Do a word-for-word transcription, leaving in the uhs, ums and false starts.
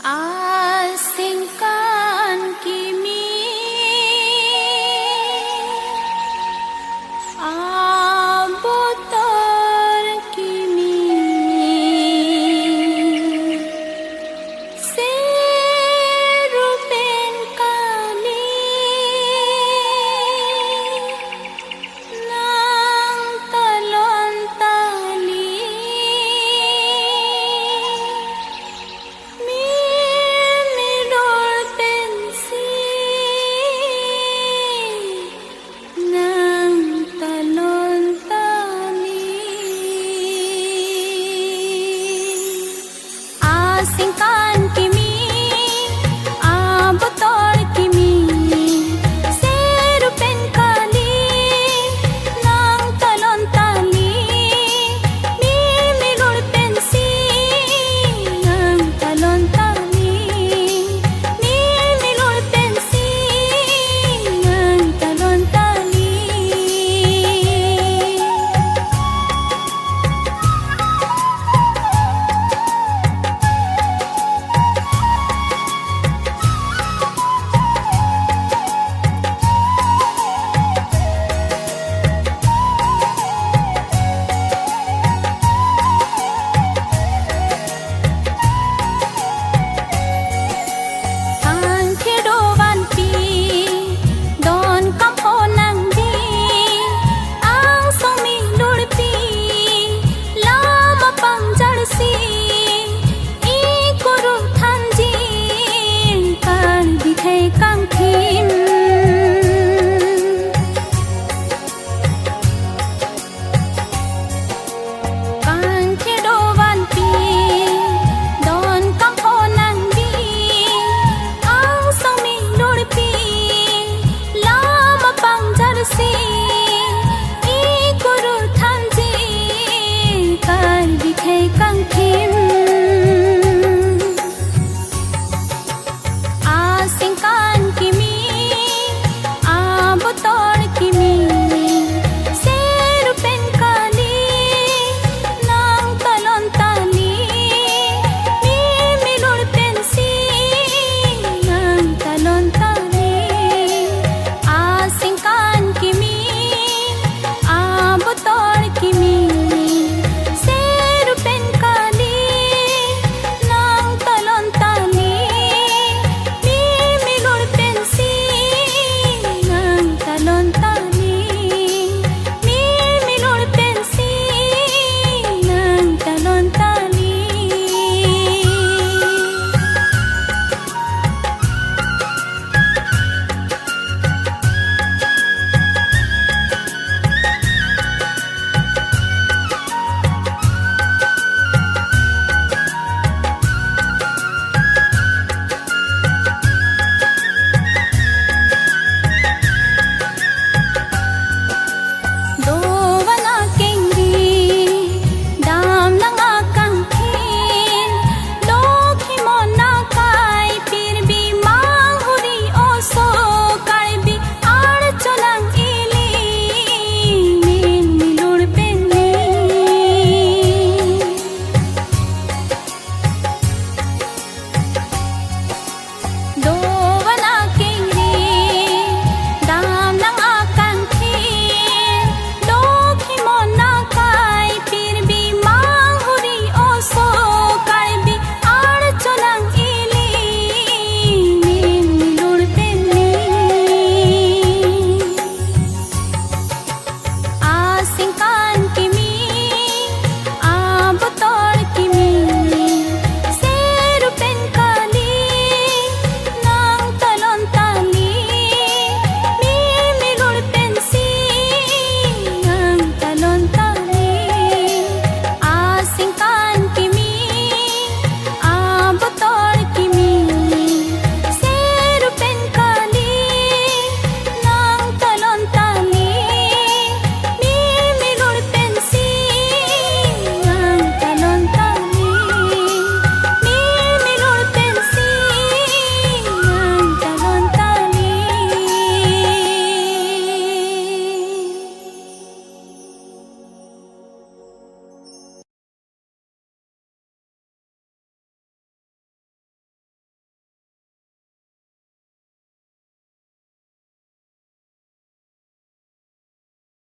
Asingkan kimi, abotor kimi, seru pen kali, nang talon tali, mirmidol pensi nang talon tali. Asingkan kimi, abotor kimi, seru pen kali, nang talon tali, mirmidol pensi nang talon tali, mirmidol pensi nang talon tali. Angkhe do vanpi, don kampho nangji, angsong milurpi, lam apangjarsi, ikurur thanji, Karbi khei kangthim. Angkhe do vanpi, don kampho nangji, angsong milurpi, lam apangjarsi, ikurur thanji, Karbi khei kangthim.